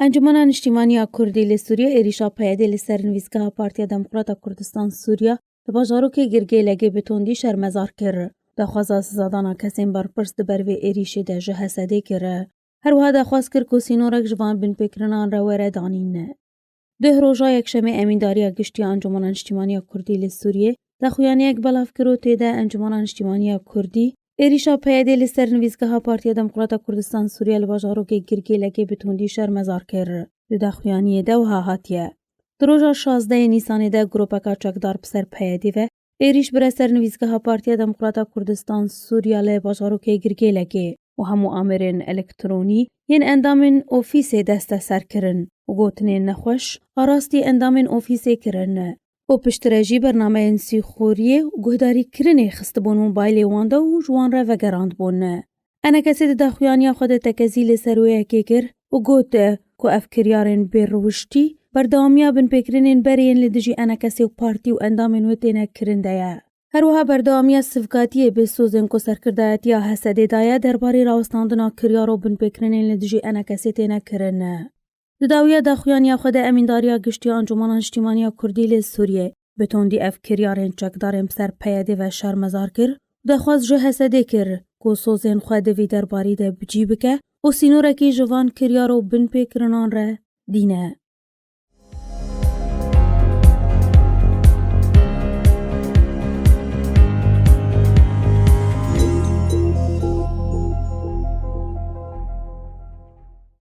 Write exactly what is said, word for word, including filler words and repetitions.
Encûmena Niştîmaniya Kurdî li Sûriyê êrîşa P Y D'ê li ser nivîsgeha Partiya Demokrata Kurdistan Sûriya li bajarokê Girgêlegê bi tondî şermezar kir. Daxwaza sizadana kesên berpirs di ber vê êrîşê de ji H S D'ê kir. Her wiha daxwaz kir ku sînorek ji van binpêkirinan re were danîn. Duh roja Yekşemê Emîndariya Giştî ya Encûmena Niştîmaniya Kurdî li Sûriyê daxuyaniyek belav kir û tê de Encûmena Niştîmaniya Kurdî êrîşa P Y D'ê li ser nivîsgeha Partiya Demokrata Kurdistan Sûriya li bajarokê Girgêlekê bi tundî şermezar kir. Di daxuyaniyê de wiha hatiye: Di roja şazdehê Nîsanê de grûpeka çekdar bi ser P Y D'ê ve êrîş bire ser nivîsgeha Partiya Demokrata Kurdistan Sûriya li bajarokê Girgêlekê û hemû amerên elektronî yên endamên ofîsê desteser kirin û gotinên nexweş a rastî endamên ofîsê kirin û piştre jî bernameyên sîxoriyê û guhdarîkirinê xistibûn mobaylê wan de û ji wan re vegerandbûn. Enekesê di daxuyaniya xwe de tekezî li ser wê yekê kir û got ku ev kiryarên bêrewiştî berdewamiya binpêkirinên berê yên li dijî Enekesê û partî û endamên wê têne kirin de ye. Her wiha berdewamiya sivkatiyê bi sozên ku serkirdayetiya H S D'ê daye derbarê rawestandina kiryar û binpêkirinên li dijî Enekesê têne kirin. Di dawiya daxuyaniya xwe de Emîndariya Giştî ya Encûmena Niştîmaniya Kurdî li Sûriyê bi tondî ev kiryarên çekdarên bi ser P Y D'ê ve şermezar kir û daxwaz ji H S D'ê kir ku sozên xwe di vî derbarî de bi cî bike û sînorekî ji van kiryar û binpêkirinan re dîne.